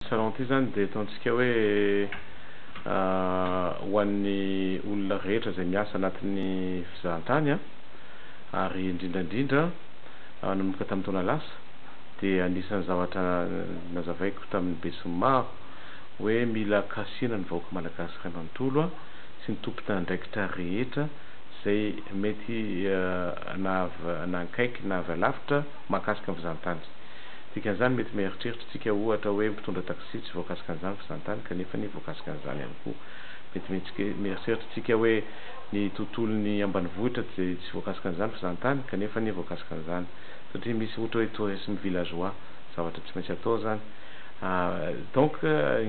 Salon ity zany dia ataontsika hoe ho an'ny olona rehetra izay miasa anatin'ny fizahantany a, ary indrindra indrindra nanomboka tamin'ny taona lasa dia anisan'ny zavatra nazavaiko tamin'ny besinimaro hoe mila kasihina ny vahoaka malagasy iray manontolo a, sy ny tompon'andraikitra rehetra izay mety na avy na akaiky na avy alavitra mahakasika ny fizahantany. Dikan'izany mety mieritreritra tsika ohatra hoe mpitondra taxi tsy voakasika an'izany fizahantany kanefa ny voakasika an'izany ihany koa. Mety mieritreritra tsika hoe ny tontolon'ny ambanivohitra tsy voakasika an'izany fizahantany kanefa ny voakasika an'izany, satria misy ohatra hoe tourisme villageois, zavatra tsy maintsy atao zany. Donc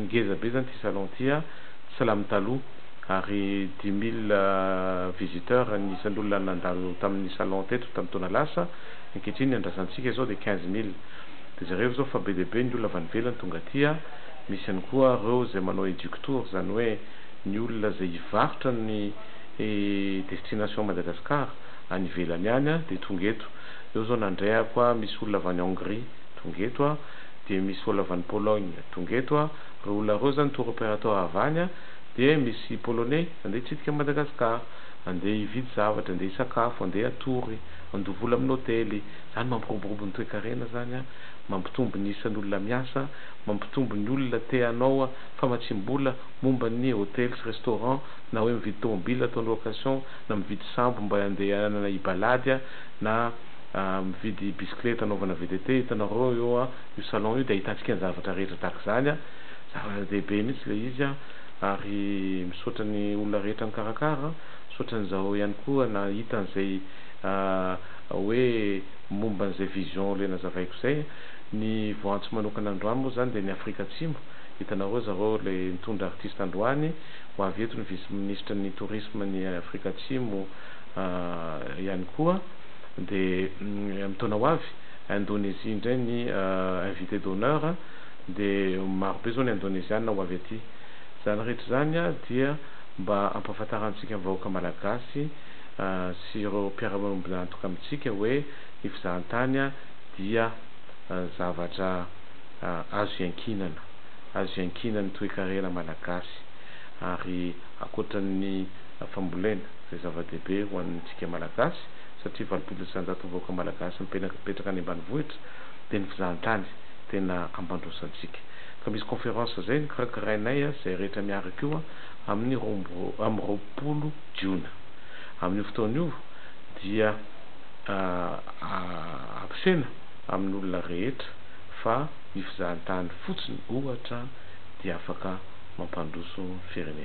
ngeza be zany ty salon ty a, tsy salama taloha, ary 10 000 visiteurs ny isan'olona nandalo tamin'ny salon teto tamin'ny taona lasa. Ankehitriny ny andrasantsika zao de 15 000. De zareo zao fa be dia be ny olona avy any ivelany tonga aty a, misy ihany koa reo zay manao eductour, zany hoe ny olona zay hivarotra ny destination Madagascar any ivelany any a, de tonga eto. Eo zao nandray ako a, misy olona avy any Hongrie tonga eto a, de misy olona avy any Pologne tonga eto a. Reo olona reo zany tour opérateur avy any a, de misy polonais andeha hitsidika Madagascar, andeha hividy zavatra, andeha hisakafo, andeha hatory, andoa vola amin'ny hôtely. Zany mampiroborobo ny toekarena zany a, mampitombo ny isan'olona miasa, mampitombo ny olona te hanao famatsim-bola momba ny hôtely sy restaurant, na hoe mividy tomobile atao location, na mividy sambo mba andehanana hibalady a, na mividy bicyclette anaovana VTT. Hitanareo eo a, io salon io de ahitantsika ny zavatra rehetra tahaka zany a, zava-dehibe mihitsy le izy a. Ary misaotra ny olona rehetra nikarakara, misaotra an'izareo ihany koa nahita an'izay hoe momba an'izay vision le nazavaiko zay. Ny voantso manokana androany moa zany de ny Afrika Atsimo. Hitanareo zareo le nitondra artiste androany ho avy eto, ny vice ministre ny tourisme ny Afrika Atsimo ihany koa. De amin'ny taona ho avy, Indonésie indray ny invité d'honneur, de marobe zao ny indonésiana ho avy aty. Zany rehetra zany a dia mba ampahafantarantsika ny vahoaka malagasy sy ireo mpiara-miombon'antoka amintsika hoe ny fizahantany a dia zavatra azo iankinana, azo iankinany toekarena malagasy. Ary ankoatran'ny fambolena zay zava-dehibe ho antsika malagasy, satria 80% vahoaka malagasy mipetraka any ambanivohitra, de ny fizahantany tena ampandroso antsika. Ka misy conférence zay ny karakarainay a, zay rehetra miaraka io a, amin'ny amy 20 jiona. Amin'io fotoana io dia ampisena amin'ny olona rehetra fa ny fizahantany fotsiny ohatra dia afaka mampandroso firenena.